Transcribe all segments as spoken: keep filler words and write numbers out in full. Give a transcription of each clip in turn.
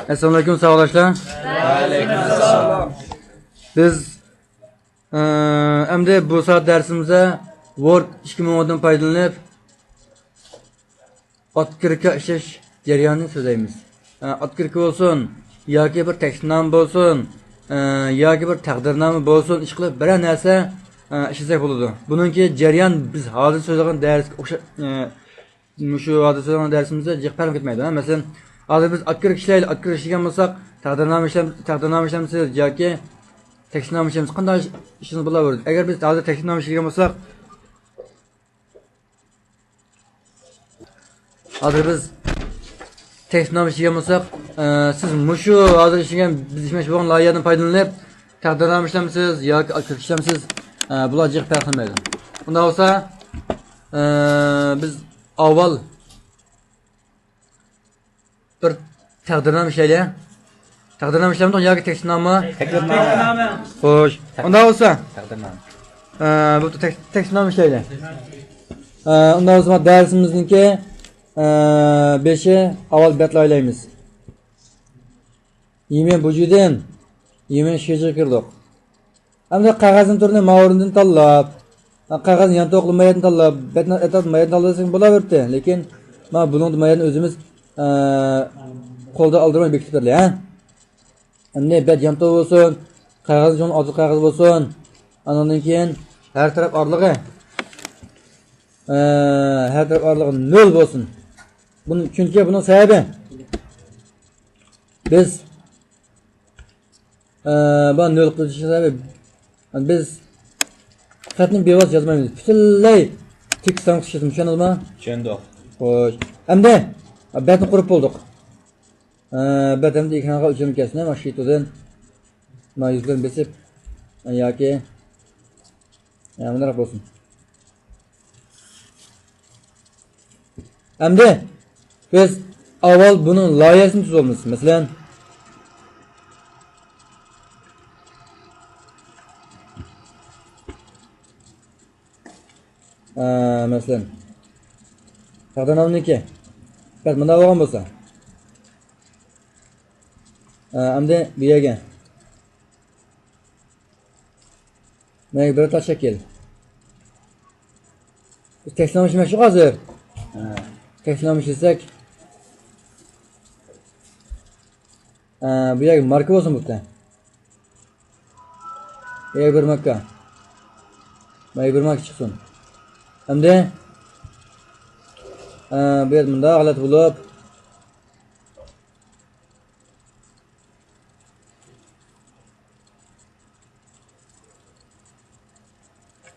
ئەسسالامۇئەلەيكۇم، ساۋاقداشلار. بىز، ئە، ئەمدى بۇ سائەت دەرسىمىزدە ۋورد ئىككى مىڭ ئوندىن پايدىلىنىپ، ئاتكىركا ئىشلەش جەريانىنى سۆزلەيمىز. ئە، ئاتكىركا بولسۇن ياكى بىر تەكلىپنامە بولسۇن، ئە، ياكى بىر تەقدىرنامە بولسۇن، ئىشقىلىپ بىرەر نەرسە، ئە، ئىشلىسەك بولىدۇ. بۇنىڭكى جەريان بىز ھازىر سۆزلىگەن دەرسكە ئوخشاش، ئە، مۇشۇ ھازىر سۆزلىگەن دەرسىمىزدە جىق پەرق كەتمەيدۇ. مەسىلەن، ھازىر بىز ئاتكىركا ئىشلەيلى، ئاتكىركا ئىشلىگەن بولساق، تەقدىرنامە ئىشلەم-، تەقدىرنامە ئىشلەمسىز ياكى تەكلىپنامە ئىشلەمسىز، قانداق ئىش-، ئىشىڭىز بولاۋېرىدۇ. ئەگەر بىز ھازىر تەكلىپنامە ئىشلىگەن بولساق، ھازىر بىز تەكلىپنامە ئىشلىگەن بولساق، ئە، سىز مۇشۇ ھازىر ئىشلىگەن، بىز ئىشلىمەكچى بولغان لايىھەدىن پايدىلىنىپ، تەقدىرنامە ئىشلەمسىز ياكى ئاتكىركا ئىشلەمسىز، ئە، بۇلار جىق پەرقلەنمەيدۇ. ئۇنداق بولسا، ئە، بىز ئاۋۋال بىر تەقدىرنامە ئىشلەيلى. تەقدىرنامە ئىشلەمدۇق ياكى تەكلىپنامە؟ تەكلىپنامە. خوش. ئۇنداق بولسا، تەقدىرنامە. ئە، بۇ تەك-، تەكلىپنامە ئىشلەيلى. ئە، ئۇنداق بولسا، دەرسىمىزنىڭكى، ئە، بېشى ئاۋۋال بەت لايىھەلەيمىز. يىمەن بۇجۇدىن، يىمەن شىجىغا كىردۇق. ئەمدى قەغەزنىڭ تۈرىنى ماۋۇرۇندىن تاللاپ، قەغەزنى يانتۇقلۇق مايەدىن تاللاپ، بەتنى ئەتراپ مايەدىن تاللىساڭ بولاۋېرىدۇ. لېكىن، ما بۇنىڭدا مايەدىن ئۆزىمىز، ئە، قولدا ئالدىرىماي بېكىتىپ بېرىلى، ھە؟ ئەمدى بەت يانتۇق بولسۇن، قەغەز چوڭ ئالتە قەغەز بولسۇن، ئانىڭدىن كېيىن ھەر تەرەپ ئارىلىقى، ئە، ھەر تەرەپ ئارىلىقى نۆل بولسۇن. بۇنى، چۈنكى بۇنىڭ سەۋەبى، بىز ئە، بۇ نۆل قىلىش سەۋەبى، بىز خەتنى بىۋاسىتە يازمايمىز. پۈتۈنلەي تېكىست تارمىقى يازىمىز. چۈشەندىڭىزمۇ؟ چۈشەندۇق. خوش. ئەمدى بەتنى قۇرۇپ بولدۇق. ئە، بەت ئەمدى ئېكرانغا ئۆچۈرۈلۈپ كەتسۇن. مانا شۇ يېتىدىن، مانا يۈزدىن بېسىپ، ياكى، يا، مۇنداق بولسۇن. ئەمدى بىز ئاۋۋال بۇنىڭ لايىھەسىنى تۈزۈۋالىمىز. مەسىلەن، ئە، مەسىلەن، تەقدىرنامىنىڭكى بەت مۇنداق بولغان بولسا، ئە، ئەمدى بۇ يەرگە مانا بىر تال شەكىل. بىز تەكلىپنامە ئىشلىمەكچىدۇق ھازىر. ھە. تەكلىپنامە ئىشلىسەك، ئە، بۇ يەرگە ماركا بولسۇن بۇ يەردە. بۇ يەرگە بىر ماركا. مانا بىر ماركا چىقسۇن. ئەمدى، ئە، بۇ يەردە مۇنداق ھالەت بولۇپ،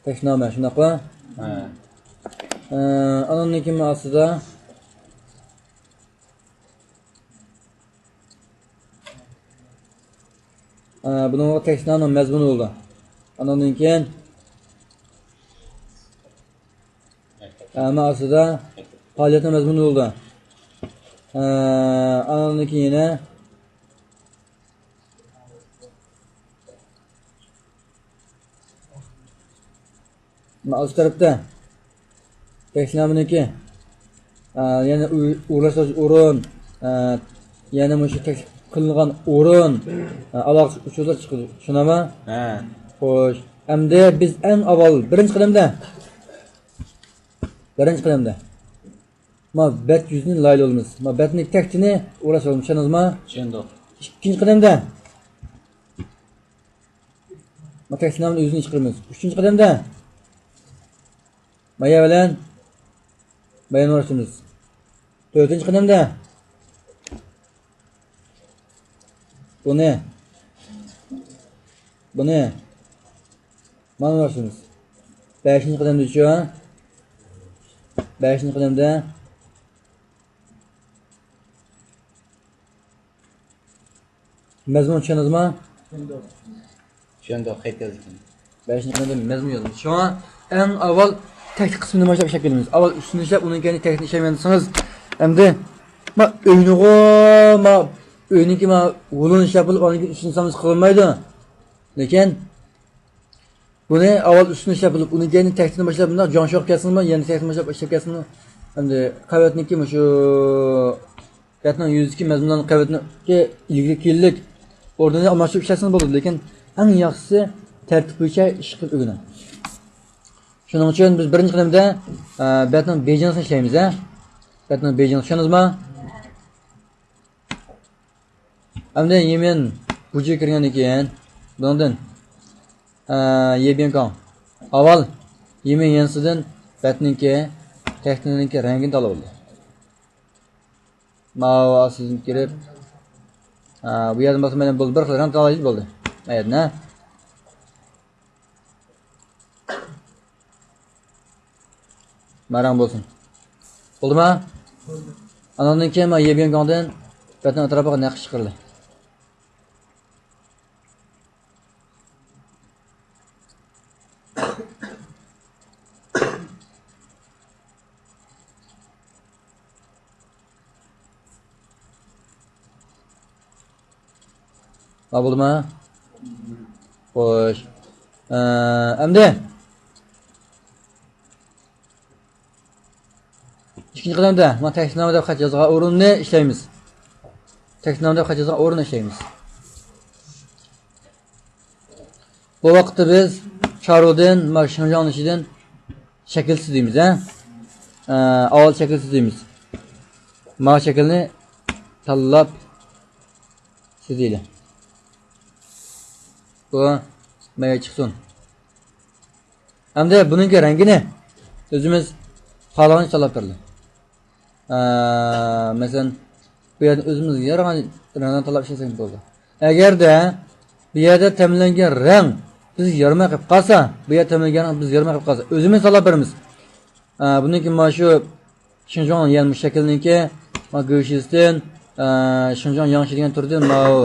تەكلىپنامە، شۇنداققۇ؟ ھە. ئە، ئانىڭدىن كېيىن ئاستىدا، ئە، بۇنىڭغا تەكلىپنامىنىڭ مەزمۇنى بولىدۇ. ئانىڭدىن كېيىن، ئە، مانا ئاستىدا پائالىيەتنىڭ مەزمۇنى بولىدۇ. ئە، ئانىڭدىن كېيىن يەنە مانا ئاستى تەرەپتە تەكلىپنامىنىڭكى، ئە، يەنە ئۇ-، ئورۇنلاشتۇرۇش ئورۇن، ئە، يەنە مۇشۇ تەكلىپ قىلىنغان ئورۇن، ئە، ئالاقىدىشلىق ئۇچۇرلار چىقىدۇ. چۈشىنەما؟ ھە. خوش. ئەمدى بىز ئەڭ ئاۋۋال بىرىنچى قەدەمدە، بىرىنچى قەدەمدە ما بەت يۈزىنى لايىھەلەيمىز. ما بەتنىڭ تەكتىنى ئورۇنلاشتۇرىمىز. چۈشەندىڭىزمۇ؟ چۈشەندۇق. ئىككىنچى قەدەمدە ما تەكلىپنامىنىڭ ئۆزىنى چىقىرىمىز. ئۈچىنچى قەدەمدە مايا بىلەن مايانى ئورۇنلاشتۇرىمىز. تۆتىنچى قەدەمدە بۇنى، بۇنى مانا ئورۇنلاشتۇرىمىز. بەشىنچى قەدەمدىچۇ؟ بەشىنچى قەدەمدە مەزمۇن چۈشەندىڭىزمۇ؟ چۈشەندۇق، قايتا يازدىم. بەشىنچى قېتىمدا مەزمۇن يازىمىز. شۇڭا ئەڭ ئاۋۋال تەكلىپ قىسمىنى باشلاپ ئىشلەپ كېلىمىز. ئاۋۋال ئۈستىنى ئىشلەپ، ئۇنىڭ كېيىن تەكلىپنى ئىشلەيمەن دېسىڭىز، ئەمدى ما ئۆينىغۇ، ما ئۆينىڭكى ما ھولىنى ئىشلەپ بولۇپ، ئاندىن كېيىن ئۈستىنى سالمىسا قىلىنمايدۇ. لېكىن بۇنى ئاۋۋال ئۈستىنى ئىشلەپ بولۇپ، ئۇنىڭ كېيىن تەكلىپنى باشلاپ، مۇنداق جاڭشوغا كەلسىڭىزمۇ، يەنە تەكلىپنى باشلاپ ئىشلەپ كەلسىڭىزمۇ، ئەمدى قەۋەتنىڭكى مۇشۇ بەتنىڭ يۈزىدىكى مەزمۇنلارنى قەۋەتنىڭكى ئىلگىرى كېلىدىلىك ئورنىنى ئالماشتۇرۇپ ئىشلەتسىڭىز بولىدۇ، لېكىن ئەڭ ياخشىسى تەرتىپ بويىچە ئىش قىلىپ ئۆگىنىڭ. شۇنىڭ ئۈچۈن بىز بىرىنچى قەدەمدە، ئە، بەتنىڭ بېيجىڭسىنى ئىشلەيمىز، ھە؟ بەتنىڭ بېيجىڭسى، چۈشەندىڭىزمۇ؟ ئەمدى يىمىن بۇجى كىرگەندىن كېيىن، بۇنىڭدىن، ئە، يېبيەنكاڭ. ئاۋۋال يىمىن يەنسىدىن بەتنىڭكى، تەختىنىڭكى رەڭگىنى تاللىۋالدى. ماۋۇ ئاستىدىن كىرىپ، ئە، بۇ يەردىن باسمايلى، بولدى، بىر خىل رەڭ تاللايلى، بولدى. ئايەتنى. ماراڭ بولسۇن. بولدىما؟ ئانىڭدىن كېيىن مانا يېبيەنكاڭدىن بەتنىڭ ئەتراپىغا نەقىش چىقىرىلى. بار بولدىما؟ خوش. ئە، ئەمدى ئىككىنچى قەدەمدە مانا تەكلىپنامە دەپ خەت يازغان ئورۇننى ئىشلەيمىز. تەكلىپنامە دەپ خەت يازغان ئورۇننى ئىشلەيمىز. بۇ ۋاقىتتا بىز چارۇدىن، مانا شىنجاڭنىڭ ئىچىدىن شەكىل سىزىمىز، ھە؟ ئە، ئاۋۋال شەكىل سىزىمىز. مانا شەكىلنى تاللاپ سىزىلى. بۇ مەيگە چىقسۇن. ئەمدى بۇنىڭكى رەڭگىنى ئۆزىمىز خالىغانچە تاللاپ بېرىلى. ئە، مەسىلەن، بۇ يەردىن ئۆزىمىز يارىغان رەڭلەرنى تاللاپ ئىشلىسەك بولىدۇ. ئەگەردە بۇ يەردە تەمىنلەنگەن رەڭ بىزگە يارىماي قېلىپ قالسا، بۇ يەردە تەمىنلەنگەن رەڭ بىزگە يارىماي قېلىپ قالسا، ئۆزىمىز تاللاپ بېرىمىز. ئە، بۇنىڭكى مانا شۇ شىنجاڭ يەنمۇ شەكىلنىڭكى، مانا گۆشىستىن، ئە، شىنجاڭ ياڭشى دېگەن تۈردىن ماۋۇ،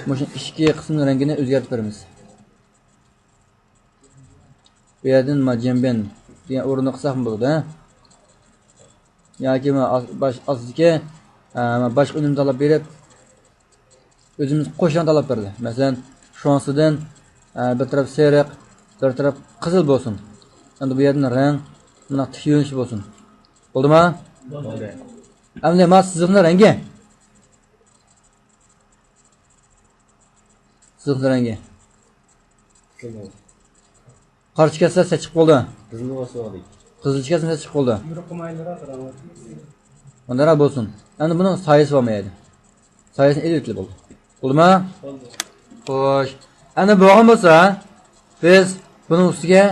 مۇشۇ ئىچكى قىسمىنىڭ رەڭگىنى ئۆزگەرتىپ بېرىمىز. بۇ يەردىن ما جيەنبىن دېگەن ئورۇننى قىلساقمۇ بولىدۇ، ھە؟ ياكى ما ئاس-، باش-، ئاستىدىكى، ئە، ما باشقا ئۈنۈمنى تاللاپ بېرىپ، ئۆزىمىز قوشۇن تاللاپ بېرىلى. مەسىلەن، شۇڭسىدىن، ئە، بىر تەرەپ سېرىق، بىر تەرەپ قىزىل بولسۇن. ئەمدى بۇ يەردىن رەڭ، مۇنداق تىك يۆنىلىشى بولسۇن. بولدىما؟ بولدى. ئەمدى ما سىزىقنىڭ رەڭگى. سىزىقنىڭ رەڭگى. قارىچە كەتسە سېسىق بولدى. قىزىلغا سوغدى. قىزىلچە كەتسە سېسىق بولدى. يورۇق قىلمايلىرا قاراڭ. ئۇنداقراق بولسۇن. ئەمدى بۇنىڭ سايىسى بارمۇ يەردە؟ سايىسىنى ئېلىۋېتىلى بولدى. بولدىما؟ بولدى. خوش. ئەمدى بولغان بولسا، بىز بۇنىڭ ئۈستىگە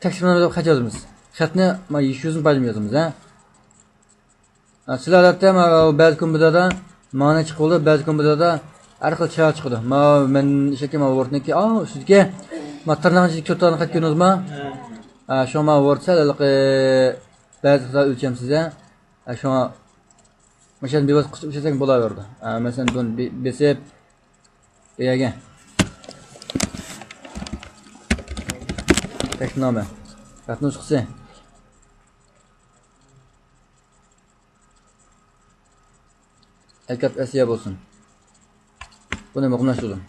تەكلىپنامە دەپ خەت يازىمىز. خەتنى ما يېشىل يۈزنى پايدىلىنىپ يازىمىز، ھە؟ ھە، سىلەر ئادەتتە مانا بەزى كومپيۇتېردا مانا چىقىپ بولىدۇ، بەزى كومپيۇتېردا ھەر خىل چىرايلىق چىقىدۇ. مانا مەن شەكىل مانا ۋوردنىڭكى، ئاۋۇ ئۈستىدىكى مانا تىرناقنىڭ ئىچىدىكى تۆت تال خەت كۆردىڭىزما؟ ھە. ھە، شۇڭا مانا ۋورد سەل ھېلىقى بەزى خىل ئۆلچەمسىز، ھە. ھە، شۇڭا مۇشۇ يەردىن بىۋاسىتە قىسىپ ئىشلىسەك بولاۋېرىدۇ. ھە، مەسىلەن، بۇنى بې-، بېسىپ، بۇ يەرگە تەكلىپنامە، خەت نۇسخىسى. ئەلكاپ ئەسلىھە بولسۇن. بۇنى مۇقىملاشتۇردۇم.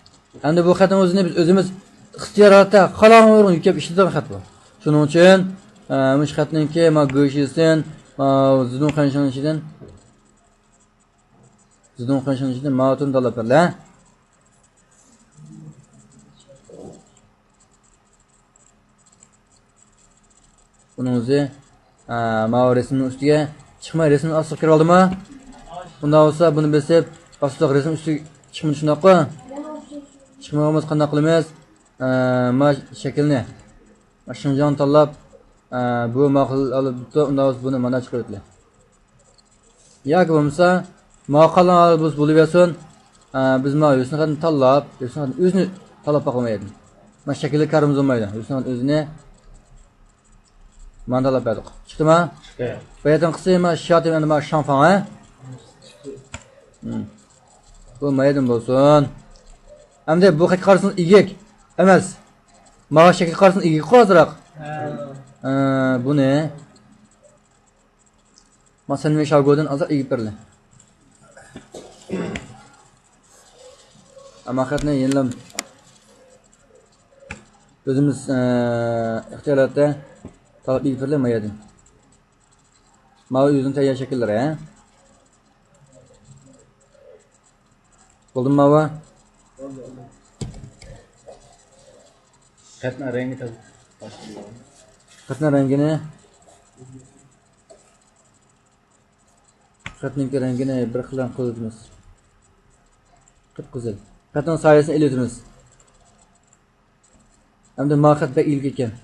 ئەمدى بۇ خەتنىڭ ئۆزىنى بىز ئۆزىمىز ئىختىيارىي ھالەتتە خالىغان ئورۇنغا يۈكلەپ ئىشلىتىدىغان خەت بۇ. شۇنىڭ ئۈچۈن، ئە، مۇشۇ خەتنىڭكى ما گۆشىسىدىن، ما زىدۇڭ خەنشىنىڭ ئىچىدىن، زىدۇڭ خەنشىنىڭ ئىچىدىن ماۋۇ تۈرنى تاللاپ بېرىلە. بۇنىڭ ئۆزى، ئە، ماۋۇ رەسىمنىڭ ئۈستىگە چىقماي رەسىمنىڭ ئاستىغا كىرىۋالدىما؟ بۇنداق بولسا بۇنى بېسىپ، ئاستىغا رەسىم ئۈستىگە چىقمىدى، شۇنداققۇ؟ چىقمىغان بولسا قانداق قىلىمىز؟ ئە، ما شەكىلنى، ما شىنجاڭنى تاللاپ، ئە، بۇ ماقۇل ئالىپتۇ، ئۇنداق بولسا بۇنى مانا چىقىرىۋېتىلى. ياكى بولمىسا، ماقۇل ئالىپ بولسا بولۇۋەرسۇن. ئە، بىز ما ھۆسنىخەتنى تاللاپ، ھۆسنىخەتنى ئۆزىنى تاللاپ باقالمايدۇ. ما شەكىللىك كارىمىز بولمايدۇ. ھۆسنىخەتنى ئۆزىنى مانا تاللاپ بەردۇق. چىقتىما؟ چىقتى. بۇ يەردىن قىسى ما شياتىن ئەمدى ما شاڭفاڭ، ھە؟ ھىم. بۇ مايدىن بولسۇن. ئەمدى بۇ خەتكە قارىسىڭىز ئىگىك ئەمەس. ماۋۇ شەكىلگە قارىسىڭىز ئىگىك قۇ ئازراق. ھە. ئە، بۇنى. ما سەنۋى شاۋگودىن ئازراق ئېگىپ بېرىلى. ئەمما خەتنى يەنىلا ئۆزىمىز، ئە، ئىختىيارىي ھالەتتە تاللاپ ئېگىپ بېرىلى ما يەردىن. ماۋۇ ئۆزىنىڭ تەييار شەكىللىرى، ھە؟ بولدىمۇ ماۋۇ؟ خەتنىڭ رەڭگى تازا باشقىلار. خەتنىڭ رەڭگىنى، خەتنىڭكى رەڭگىنى بىر خىل رەڭ قىلىۋېتىمىز. قىپقىزىل. خەتنىڭ سايىسىنى ئېلىۋېتىمىز. ئەمدى ما خەت بەك ئېگىلىپ كەتكەن.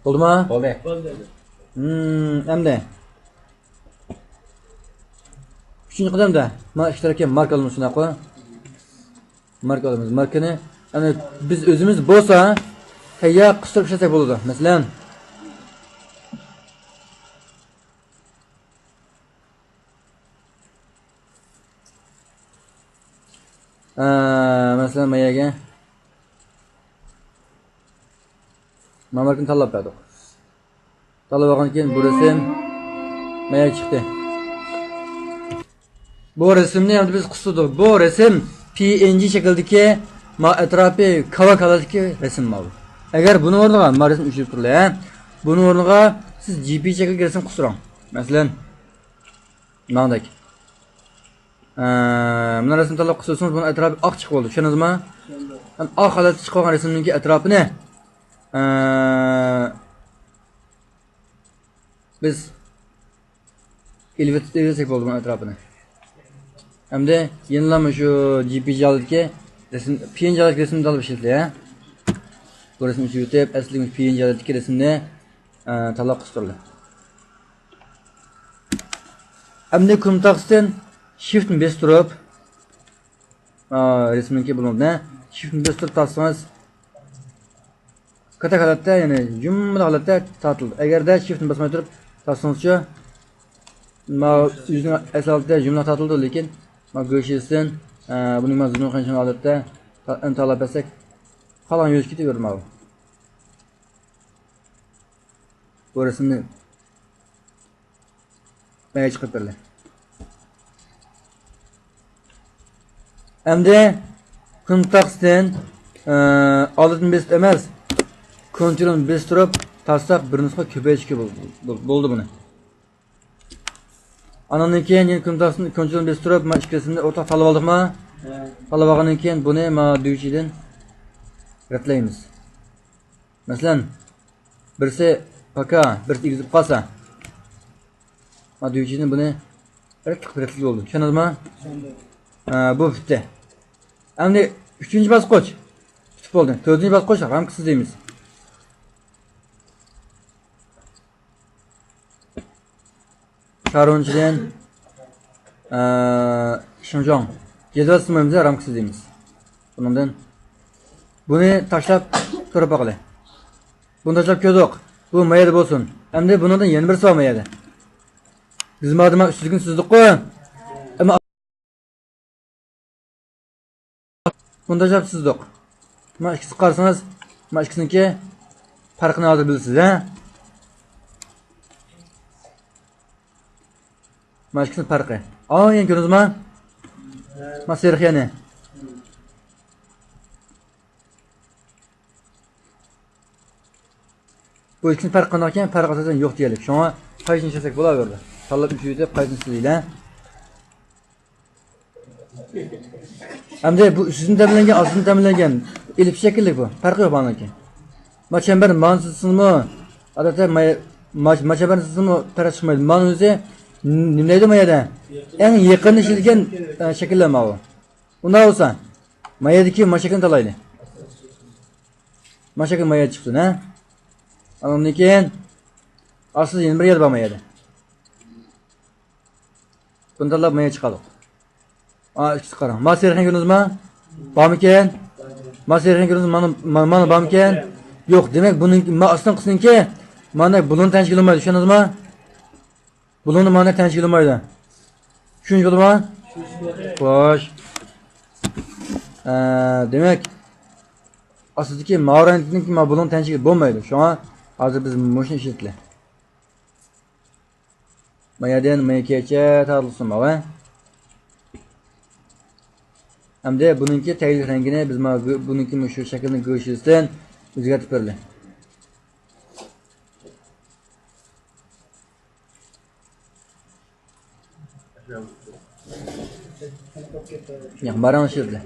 بولدىما؟ بولدى. ھىم، ئەمدى ئۈچىنچى قەدەمدە مانا ئىككى تەرەپكە ماركا ئالىمىز، شۇنداققۇ؟ ماركا ئالىمىز. ماركىنى، يەنى بىز ئۆزىمىز بولسا تەييار قىستۇرۇپ ئىشلەتسەك بولىدۇ. مەسىلەن، ئە، مەسىلەن، ما يەرگە ما ماركىنى تاللاپ بەردۇق. تاللاپ ئالغاندىن كېيىن بۇ رەسىم ما يەرگە چىقتى. بۇ رەسىمنى ئەمدى بىز قىستۇردۇق. بۇ رەسىم پى ئېن جى شەكلىدىكى، ما ئەتراپى كاۋاك ھالەتتىكى رەسىم ماۋۇ. ئەگەر بۇنىڭ ئورنىغا، ما رەسىم ئۆچۈرۈپ تۇرۇلە، بۇنىڭ ئورنىغا سىز جى پى جى شەكىلدىكى رەسىم قىستۇرۇڭ. مەسىلەن، ماڭدەك. ئە، مۇنى رەسىم تاللاپ قىستۇرسىڭىز، بۇنىڭ ئەتراپى ئاق چىقىپ بولىدۇ. چۈشەندىڭىزمۇ؟ ھەم ئاق ھالەتتە چىقىپ قالغان رەسىمنىڭكى ئەتراپىنى، ئە، بىز ئېلىۋەت-، ئېلىۋەتسەك بولىدۇ بۇنىڭ ئەتراپىنى. ئەمدى يەنىلا مۇشۇ جى پى جى ھالەتتىكى رەسىم، پى ئېن جى ھالەتتىكى رەسىمنى تاللاپ ئىشلىتىلە. بۇ رەسىمنى ئۆچۈرۈۋېتىپ، ئەسلى پى ئېن جى ھالەتتىكى رەسىمنى، ئە، تاللاپ قىستۇرىلى. ئەمدى كۇنۇپ تاختىسىدىن شىفتنى بېسىپ تۇرۇپ، ئا، رەسىمنىڭكى بۇلۇڭدىن شىفتنى بېسىپ تۇرۇپ تارتسىڭىز، كاتەك ھالەتتە، يەنى جۇملا ھالەتتە تارتىلىدۇ. ئەگەردە شىفتنى باسماي تۇرۇپ تارتسىڭىزچۇ، ما ئۆزىنىڭ ئەسلى ھالىتىدە جۇملا تارتىلىدۇ، لېكىن ما گۆشىسىدىن، ئا، بۇنى ما زۇنۇ قىلغان ھالەتتە تا-، تاللاپ بەرسەك، قالغان يۈرۈشكە كېتىۋېرىدۇ ماۋۇ. بۇ رەسىمنى مەيگە چىقىرىپ بېرىلى. ئەمدى كۇنۇپ تاختىسىدىن، ئە، ئالدىن بېسىپ ئەمەس، كونترولنى بېسىپ تۇرۇپ تارتساق بىر نۇسخا كۆپەيتىشكە بول-، بول-، بولدى بۇنى. ئانىڭدىن كېيىن يەنە كۇنۇپ تاختىسىدىن كونترولنى بېسىپ تۇرۇپ، ما ئىككىسىنى ئورتاق تاللاپ ئالدۇقما؟ ھە. تاللاپ ئالغاندىن كېيىن بۇنى ما دۈگىچىدىن رەتلەيمىز. مەسىلەن، بىرسى پاكا، بىرسى ئېگىز بولۇپ قالسا، ما دۈگىچىدىن بۇنى رەتلىك، رەتلىك بولدى. چۈشەندىڭىزمۇ؟ چۈشەندىم. ھە، بۇ پۈتتى. ئەمدى ئۈچىنچى باسقۇچ پۈتۈپ بولدى. تۆتىنچى باسقۇچ رامكىسى دەيمىز. شارونچىدىن، ئە، شىڭجۇاڭ. جەدۋەل سىستېمىمىزدا رامكىسى دەيمىز. بۇنىڭدىن بۇنى تاشلاپ كۆرۈپ باقىلى. بۇنى تاشلاپ كۆردۇق. بۇ ما يەردە بولسۇن. ئەمدى بۇنىڭدىن يەنە بىرسى بار ما يەردە. بىز مادىما ئۈستىدىكىنى سىزدۇققۇ. ئەمما بۇنى تاشلاپ سىزدۇق. ما ئىككىسىگە قارىسىڭىز، ما ئىككىسىنىڭكى پەرقىنى ھازىر بىلىسىز، ھە؟ ما ئىككىسىنىڭ پەرقى. ئاۋۇ يەنە كۆردىڭىزما؟ ما سېرىق يەنى. بۇ ئىككىسىنىڭ پەرقى قانداق ئىكەن؟ پەرقى ئاساسەن يوق دېيەرلىك. شۇڭا قايسىنى ئىشلەتسەك بولاۋېرىدۇ. تاللاپ ئۈچ يۈزدەپ قايسىنى سىزىيلى. ئەمدى بۇ ئۈستىدىن تەمىنلەنگەن، ئاستىدىن تەمىنلەنگەن ئېلىپچە شەكىللىك بۇ. پەرقى يوق بۇنىڭكى. ما چەمبەرنى مانا سىزسىڭىزمۇ، ئادەتتە ما، ما، ما چەمبەرنى سىزسىڭىزمۇ پەرق چىقمايدۇ. مانا ئۆزى نېمە دەيدۇ ما يەردە؟ ئەڭ يېقىندا ئىشلىتىلگەن، ئە، شەكىللەر ماۋۇ. ئۇنداق بولسا، ما يەردىكى ما شەكىلنى تاللايلى. ما شەكىل ما يەردە چىقسۇن، ھە؟ ئاندىن كېيىن ئاستىدا يەنە بىر يەر بار ما يەردە. بۇنى تاللاپ ما يەردە چىقاردۇق. ئا، ئىككىسى قاراڭ. ما سېرىقنى كۆردىڭىزما؟ بارمىكەن؟ ما سېرىقنى كۆردىڭىزما؟ مانا، مانا، مانا بارمىكەن؟ يوق. دېمەك، بۇنىڭ، ما ئاستىنقىسىنىڭكى مانا بۇلۇڭ تەڭشىگە بولمايدۇ. چۈشەندىڭىزما؟ بۇلۇڭنى مانا تەڭشىگە بولمايدۇ. چۈشىنىشكە بولدىما؟ خوش. ئە، دېمەك، ئاستىدىكى ماۋۇ رەڭدىكىنىڭكى ما بۇلۇڭ تەڭشىگە بولمايدۇ. شۇڭا ھازىر بىز مۇشۇنى ئىشلىتىلى. ما يەردىن ما يەرگىچە تارتىلسۇن ماۋۇ. ئەمدى بۇنىڭكى تەگلىك رەڭگىنى بىز مانا بۇ، بۇنىڭكى مۇشۇ شەكىلنىڭ گۆشىسىدىن ئۆزگەرتىپ بېرىلى. ياق، ماراڭ شىردى.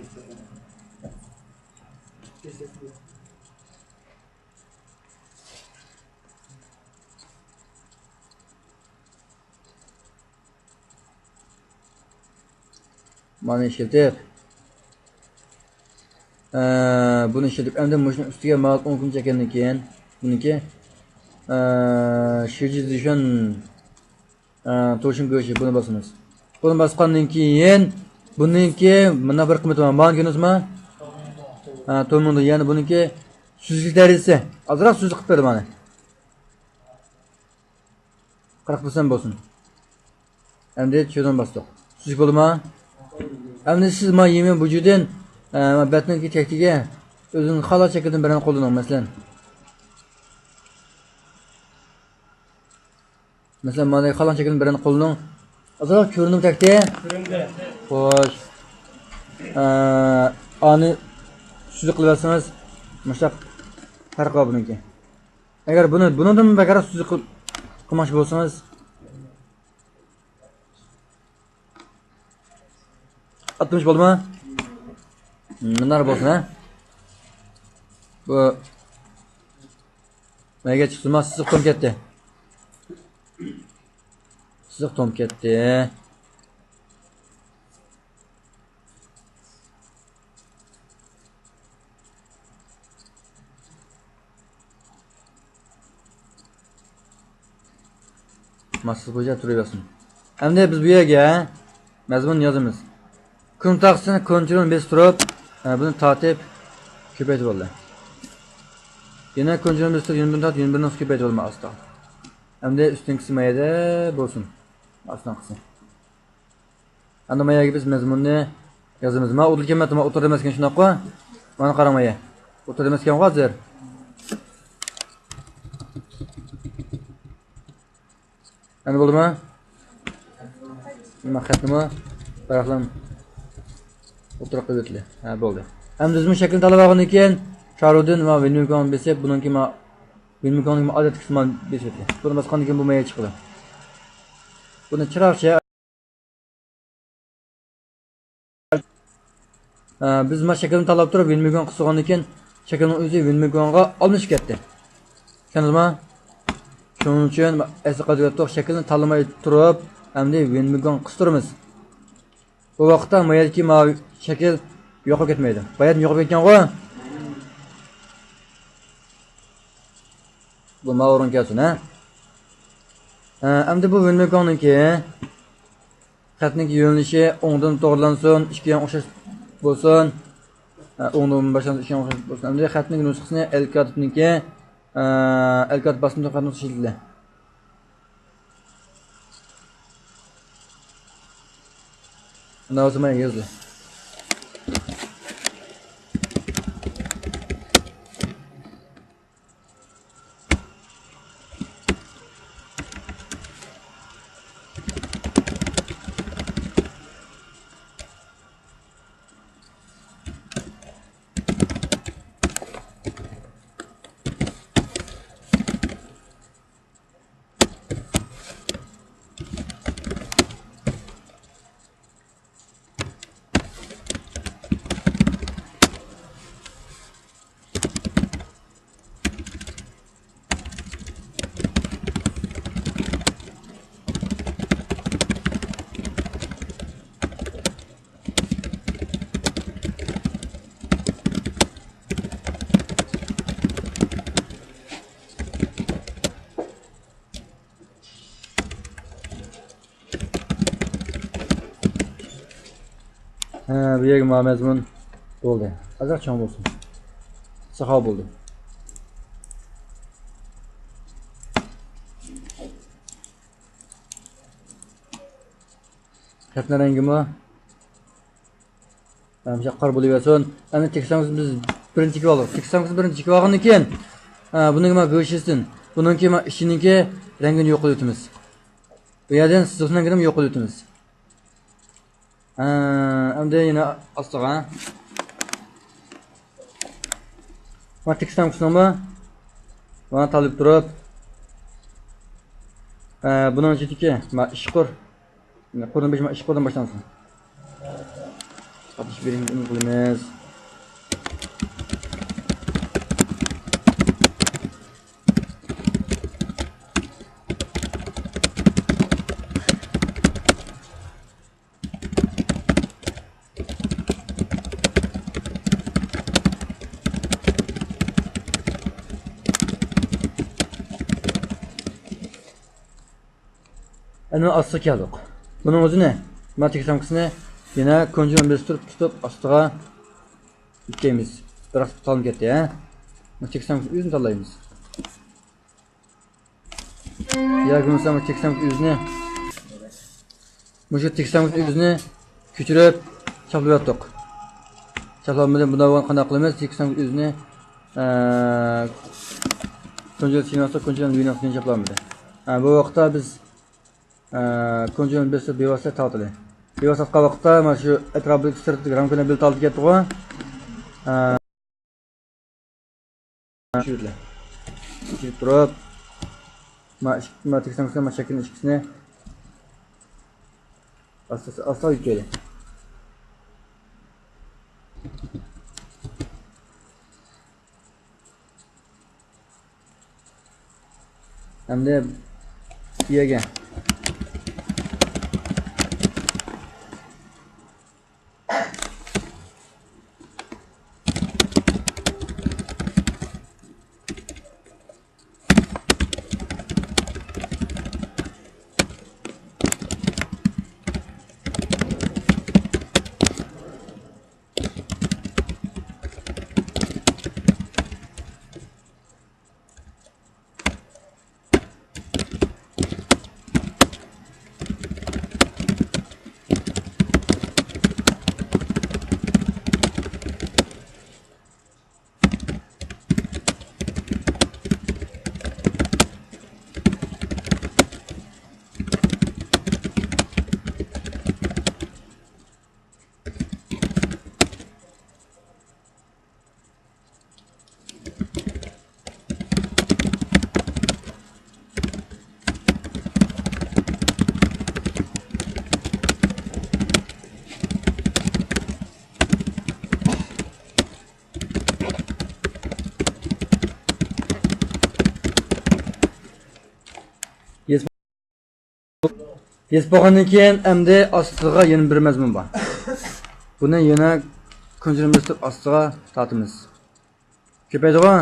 مانا ئىشلىتىپ، ئە، بۇنى ئىشلىتىپ، ئەمدى مۇشۇنىڭ ئۈستىگە ماۋۇ ئوڭ كۇنۇپكا چەككەندىن كېيىن، بۇنىڭكى، ئە، شىجىدىشۈن، ئە، توشۇن گۆشى، بۇنى باسىمىز. بۇنى باسقاندىن كېيىن، بۇنىڭكى مانا بىر قىممىتى بار. مانا كۆرۈنۈشمۇ؟ ئە، تومۇڭدا، يەنى بۇنىڭكى سۈزۈك دەرىجىسى. ئازراق سۈزۈك قىلىپ بەردى مانا. قىرىق پىرسەنت بولسۇن. ئەمدى چۆدۈن باستۇق. سۈزۈك بولدىما؟ ئەمدى سىز ما يېمە بۇجۇدىن، ئە، بەتنىڭكى تەكتىگە ئۆزىڭىز خالاش شەكىلدىن بىرەرنى قوللىنىڭ، مەسىلەن. مەسىلەن، مانا خالاش شەكىلدىن بىرەرنى قوللىنىڭ. ئازراق كۆرۈندىمۇ تەكتى؟ كۆرۈندى. خوش. ئە، ئانى سۈزۈك قىلىۋەتسىڭىز، مۇشۇنداق پەرقى بار بۇنىڭكى. ئەگەر بۇنى، بۇنىڭدىن بەكرەك سۈزۈك قىل-، قىلماقچى بولسىڭىز، ئاتمىش بولدىمۇ؟ مۇنار بولسۇن، ھە؟ بۇ نەگە چىقسىمۇ سىزىق توم كەتتى. سىزىق توم كەتتى. ماسسىز بويىچە تۇرۇۋەرسۇن. ئەمدى بىز بۇ يەرگە مەزمۇن يازىمىز. كۇن تاختىسىنى كونترول بېسىپ تۇرۇپ، ئە، بۇنى تارتىپ كۆپەيتىپ بولدى. يەنە كونترول بېسىپ تۇرۇپ، يەنە بىرنى تارتىپ، يەنە بىرنى كۆپەيتىپ بولدى ئاستا. ئەمدى ئۈستۈنكىسى ما يەردە بولسۇن. ئاستىنقىسى. ئەمدى ما يەرگە بىز مەزمۇننى يازىمىز. ما ئۇدۇل كەلمەپتۇ، ما ئوتتۇرىدا ئەمەسكەن، شۇنداققۇ؟ مانا قاراڭ ما يەر. ئوتتۇرىدا ئەمەسكەنغۇ ھازىر. ئەمدى بولدىمۇ؟ ما خەتنىمۇ بىراقلام ئوتتۇرىغا قويۇۋېتىلدى. ھە، بولدى. ئەمدى بىز بۇ شەكىلنى تاللاپ ئالغاندىن كېيىن، شارۇدىن ۋە ۋىنمىكوڭنى بېسىپ، بۇنىڭكى ما، ۋىنمىكوڭنىڭ ما ئادەتتىكىسىنى بېسىۋېتىلدى. بۇنى باسقاندىن كېيىن بۇ ما يەر چىقىدۇ. بۇنى چىراغچە ئە، بىز مانا شەكىلنى تاللاپ تۇرۇپ، ۋىنمىگۇاڭ قىستۇرغاندىن كېيىن، شەكىلنىڭ ئۆزى ۋىنمىگۇاڭغا ئالمىشىپ كەتتى. چۈشەندىڭىزمۇ؟ شۇنىڭ ئۈچۈن ئەسلى قايتىپ كەتتۇق، شەكىلنى تاللىماي تۇرۇپ، ئەمدى ۋىنمىگۇاڭ قىستۇرىمىز. بۇ ۋاقىتتا ما يەردىكى ماۋۇ شەكىل يوقاپ كەتمەيدۇ. باياتىن يوقاپ كەتكەنغۇ؟ بۇ ماۋۇ ئورۇن كەلسۇن، ھە؟ ھە، ئەمدى بۇ ۋىنمىگۇاڭنىڭكى خەتنىڭكى يۆنىلىشى ئوڭدىن توغرىلانسۇن، ئىككى يان ئوخشاش بولسۇن. ھە، ئوڭدىن باشلانسۇن، ئىككى يان ئوخشاش بولسۇن. ئەمدى خەتنىڭ نۇسخىسىنى ئەل كاتىپنىڭكى، ھە، ئەل كاتىپ باسمىدىن خەت نۇسخىسى ئىشلىتىلدى. ئۇنداق بولسا مانا يېزىلدى. ھە، بۇ يەرگە ما مەزمۇن بولدى. ئازراق چوڭ بولسۇن. ساقاۋ بولدى. خەتنىڭ رەڭگىمۇ مۇشۇ قارا بولۇۋەرسۇن. ئەمدى تېكىستىمىزنى بىز بىرىنچى چېكىپ ئالدۇق. تېكىستىمىزنى بىرىنچى چېكىپ ئالغاندىن كېيىن، ئە، بۇنىڭكى ما گۆشىسىدىن، بۇنىڭكى ما ئىچىنىڭكى رەڭگىنى يوق قىلىۋېتىمىز. بۇ يەردىن سىزىقنىڭكىنىمۇ يوق قىلىۋېتىمىز. ئە، ئەمدى يەنە ئاستىغا. مانا تېكىست تامغىسىنىڭمۇ مانا تاللاپ تۇرۇپ، ئە، بۇنىڭ ئىچىدىكى مانا ئىشقۇر، قۇرۇن بېشى مانا ئىشقۇردىن باشلانسۇن. ساتىش بېرىشنى ئۈمىد قىلىمىز. ئەنە ئاستىغا كەلدۇق. بۇنىڭ ئۆزىنى، مانا تېكىست تامغىسىنى يەنە كونترول بېسىپ تۇرۇپ تۇتۇپ ئاستىغا يۆتكەيمىز. بىراق تاللىنىپ كەتتى، ھە؟ مانا تېكىست تامغىسىنى ئۆزىنى تاللايمىز. ياكى بولمىسا مۇشۇ تېكىست تامغىسى ئۆزىنى، مۇشۇ تېكىست تامغىسى ئۆزىنى كۆچۈرۈپ چاپلىۋەتتۇق. چاپلانمىدى. بۇنداق بولغاندا قانداق قىلىمىز؟ تېكىست تامغىسى ئۆزىنى، ئە، كونترول سىناستا كونترول ۋىناستا چاپلانمىدى. ھە، بۇ ۋاقىتتا بىز، ئە، كونترول بېسىپ بىۋاسىتە تارتىلى. بىۋاسىتە تارتقان ۋاقىتتا مانا شۇ ئەتراپىدىكى سىرتتىكى رامكىنى بىللە تارتىپ كەتتىغۇ. ئە، چۈشۈرۈپ تۇرۇپ، ما، ما تېكىستنىڭ ئۈستىگە ما شەكىلنىڭ ئىككىسىنى ئاستا، ئاستا يۆتكەيلى. ئەمدى بۇ يەرگە. يېزىپ بولغاندىن كېيىن، ئەمدى ئاستىغا يەنە بىر مەزمۇن بار. بۇنى يەنە كونترول بېسىپ ئاستىغا تارتىمىز. كۆپەيدىغۇ؟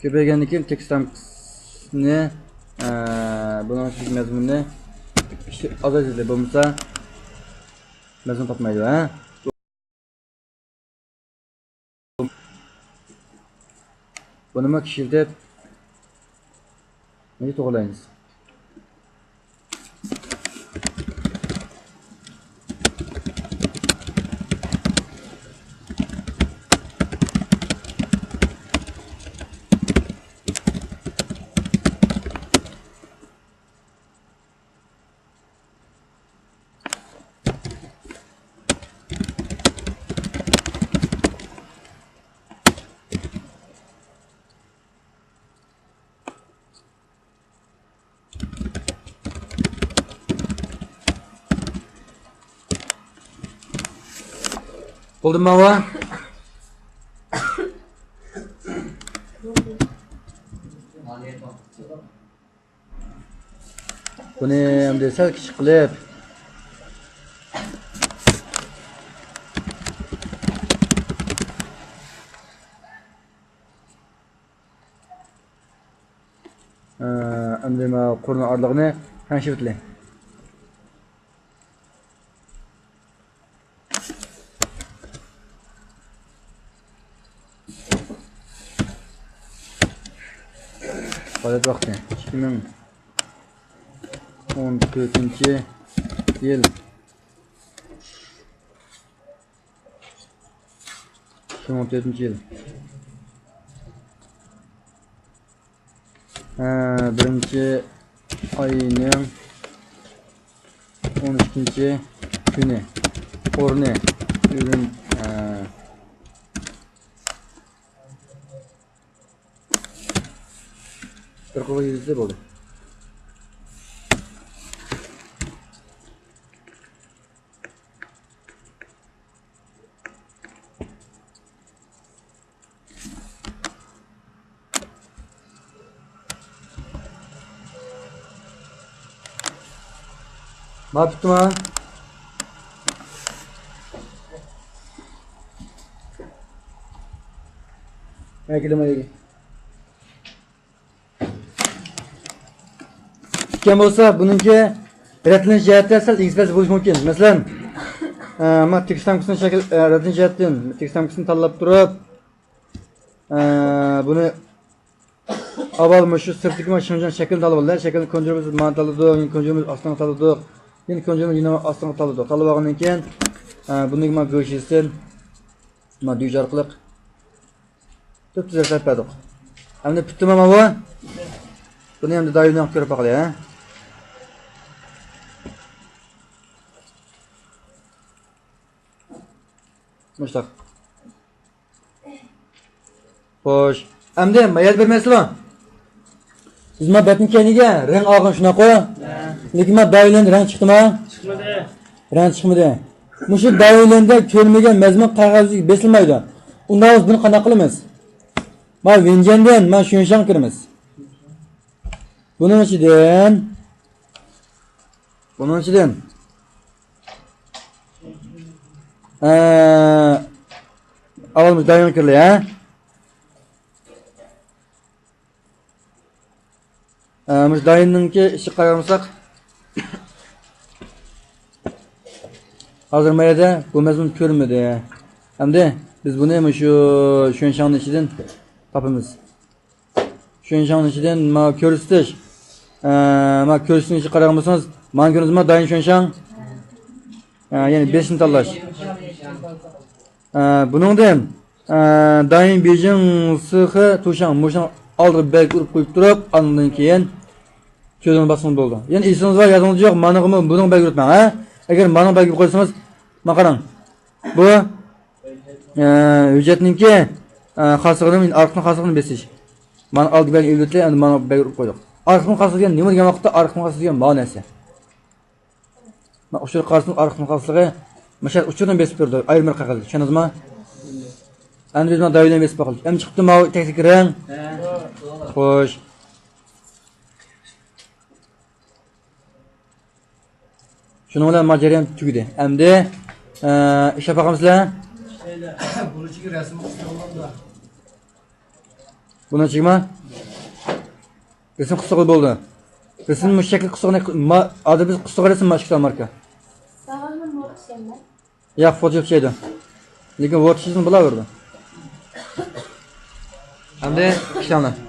كۆپەيگەندىن كېيىن تېكىست تامغىسىنى، ئە، بۇنىڭ ئىچىدىكى مەزمۇننى ئازايتىلى، بولمىسا مەزمۇن تاپمايدۇ، ھە؟ بۇنىمۇ كىشىلىتىپ، مۇنداق توغرىلايمىز. بولدىمۇ ئاۋۇ؟ بۇنى ئەمدى سەل كىچىك قىلىپ، ئە، ئەمدى مانا قۇرنىڭ ئارىلىقىنى تەڭشىۋېتىلى. پائالىيەت ۋاقتى ئىككى مىڭ ئون تۆتىنچى يىل. ئىككى مىڭ ئون تۆتىنچى يىل. ھە، بىرىنچى ئاينىڭ ئون ئىككىنچى كۈنى. ئورنى ئۆزۈم، ئە، بىر قولغا يېزىلسە بولدى. ما پۈتتىما؟ ھە، كېلىڭ، ئەيگە. ئىكەن بولسا، بۇنىڭكى رەتلىنىش جەھەتتە سەل ئېگىز-پەس بولۇشى مۇمكىن. مەسىلەن، ئە، ما تېكىست تامكىسىنى شەكىل، ئە، رەتلىنىش جەھەتتىن تېكىست تامكىسىنى تاللاپ تۇرۇپ، ئە، بۇنى ئاۋۋال مۇشۇ سىرتتىكى ما شىنجاڭ شەكلىنى تاللىۋالدى. شەكىلنى كونجۇرىمىز مانا تاللىدۇق، يەنە كونجۇرىمىز ئاستىنقى تاللىدۇق، يەنە كونجۇرىمىز يەنە ئاستىنقى تاللىدۇق. تاللىۋالغاندىن كېيىن، ئە، بۇنى ما گۆشىسىدىن، ما دۈيجە ئارقىلىق تۈپ تۈزەپ بەردۇق. ئەمدى پۈتتىمۇ ماۋۇ؟ بۇنى ئەمدى دايىنى كۆرۈپ باقايلى، ھە؟ مۇشتاق. خوش. ئەمدى ما يەردە بىر مەسىلە بار. بىز ما بەتنىڭ كەينىگە رەڭ ئالغان، شۇنداققۇ؟ ھە. لېكىن ما دايىنىڭ رەڭ چىقتىما؟ چىقمىدى. رەڭ چىقمىدى. مۇشۇ داۋۇلىندا كۆرمىگەن مەزمۇن قەغەزگە بېسىلمايدۇ. ئۇنداق بولسا بۇنى قانداق قىلىمىز؟ ما ۋېنجەندىن ما شۈنشاڭ كىرىمىز. بۇنىڭ ئىچىدىن، بۇنىڭ ئىچىدىن، ئە، ئاۋۋال مۇشۇ داۋۇلىنغا كىرىلى، ھە؟ ئە، مۇشۇ دايىننىڭكى ئىشىغا قارىمىساق، ھازىر ما يەردە بۇ مەزمۇن كۆرۈنمىدى. ئەمدى بىز بۇنى مۇشۇ شۈنشاڭنىڭ ئىچىدىن تاپىمىز. شۈنشاڭنىڭ ئىچىدىن ما كۆرسىتىش، ئە، ما كۆرسىتىشنىڭ ئىچىگە قاراپ بولسىڭىز، مانا كۆردىڭىزمۇ دايىن شۈنشاڭ؟ ئە، يەنى بېشىنى تاللاش. ئە، بۇنىڭدىن ئە، دايىن بېيجىڭ سىخې توشاڭ مۇشۇنىڭ ئالدىغا بەلگە ئۇرۇپ قويۇپ تۇرۇپ، ئاندىن كېيىن كۆزىڭىزنى باسقىڭىز بولىدۇ. يەنى ئېسىڭىزدە بار، يادىڭىزدا يوق، مانىڭغىمۇ بۇنىڭغا بەلگە ئۇرۇپ ماڭ، ھە؟ ئەگەر مانىڭغا بەلگە ئۇرۇپ قويسىڭىز، ما قاراڭ. بۇ، ئە، ھۆججەتنىڭكى، ئە، خاسلىقىنى، ئارقىنىڭ خاسلىقىنى بېسىش. مانا ئالدى بەلگە ئېلىۋېتىلدى، ئەمدى مانا بەلگە ئۇرۇپ قويدۇق. ئارقىنىڭ خاسلىقى دېگەن نېمە دېگەن ۋاقىتتا، ئارقىنىڭ خاسلىقى دېگەن مانا نەرسە. ما ئۇچۇر قارىسىڭىز، ئارقىدىن قارىسىغا، مۇشۇ ئۇچۇرنى بېسىپ بېرىدۇ، ئايرىم بىر قەغەزگە، چۈشەندىڭىزمۇ؟ ئەمدى بىز مانا داۋۇلىنى بېسىپ باقايلى. ئەمدى چىقىپتۇ ماۋۇ تەكلىك رەڭ. خوش. شۇنىڭ بىلەن ما جەريان تۈگىدى. ئەمدى، ئە، ئىشلەپ باقامسىلەر؟ بۇنىڭ ئىچىگە رەسىم قىسقا بولغاندا. بۇنىڭ ئىچىگىمۇ رەسىم قىسقا بولدى. رەسىم مۇشۇ شەكىل قىسقىنى ما-، ھازىر بىز قىسقا رەسىم ما ئىككى تال ماركا. ياق، فوتوشوپ چىقىدۇ. لېكىن ۋورد ئىشلىسىمۇ بولاۋېرىدۇ. ئەمدى ئىشلەڭلار.